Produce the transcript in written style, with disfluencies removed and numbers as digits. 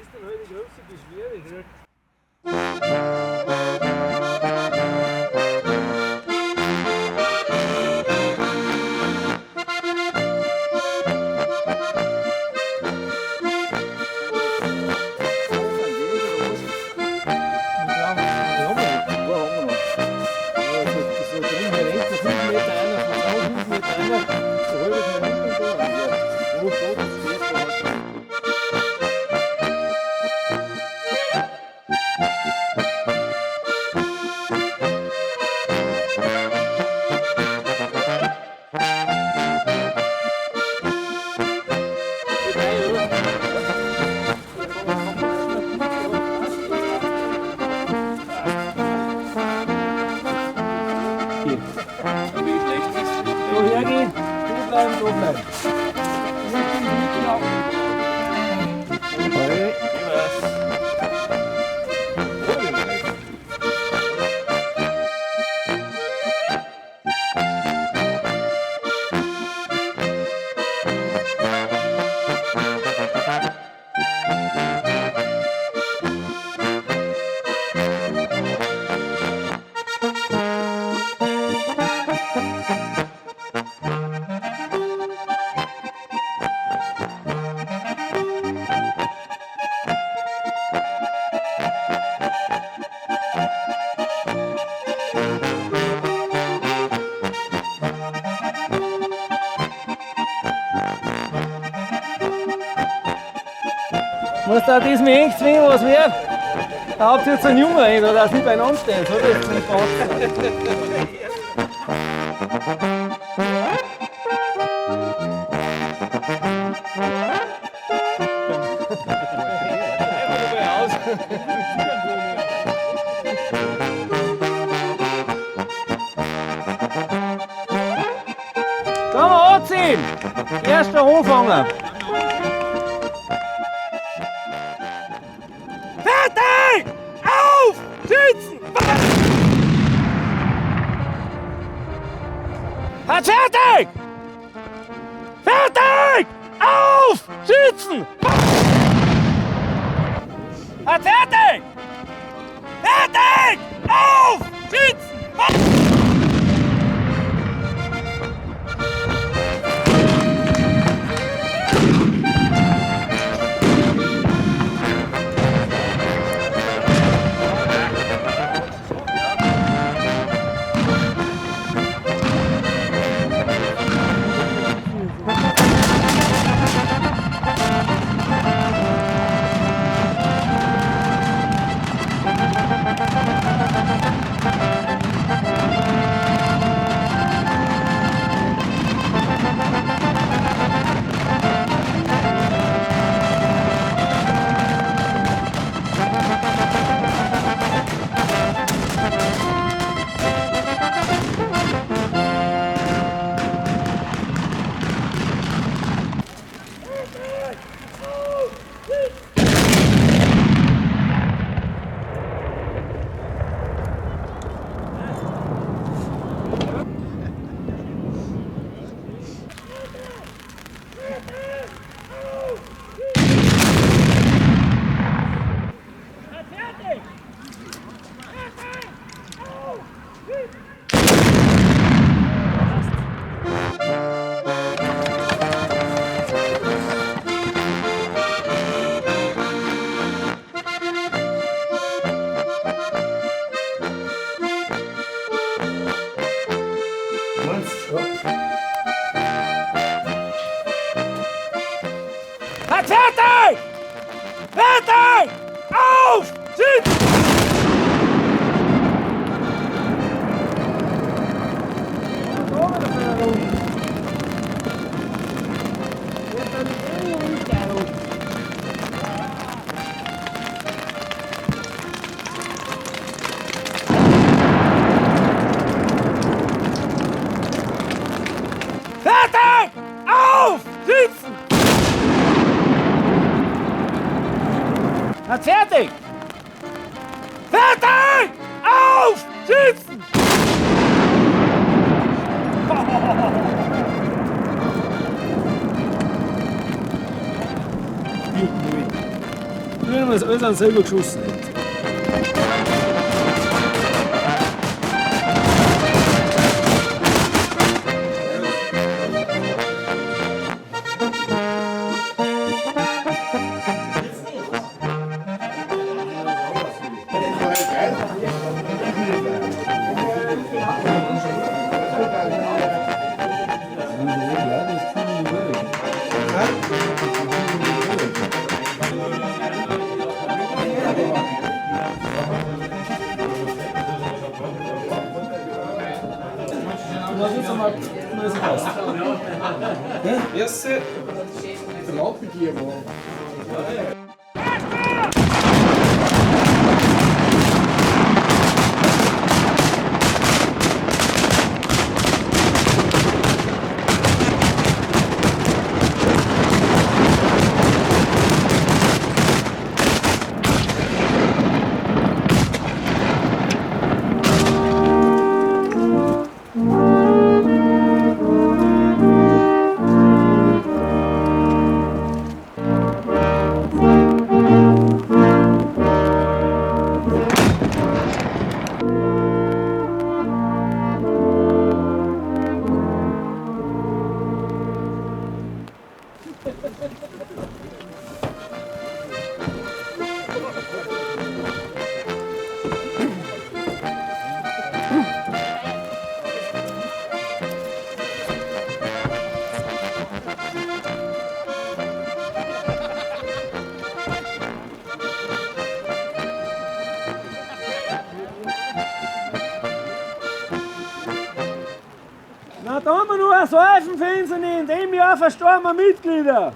Das ist dann halt die große Beschwerde, gell? So hergehen, hier bleiben, so bleiben. Musst du auch das mich eng zwingen, was wird? Da habt ihr jetzt einen Jungen, ey, da dass nicht beieinander stehen, so das nicht passen. Komm, anziehen! Erster anfangen! Fertig! Auf! Schießen! Hat fertig! Fertig! Auf! Schießen! Hat fertig! Fertig! Auf! Schießen! Hat fertig! Fertig! Auf! Schießen! Fertig! Auf! Schießen! Hat fertig! Fertig! Auf! Schießen! wenn man das alles an selber geschossen hätte. Merci. Na, da haben wir nur ein Säufen, finden Sie nicht. In dem Jahr verstorben Mitglieder.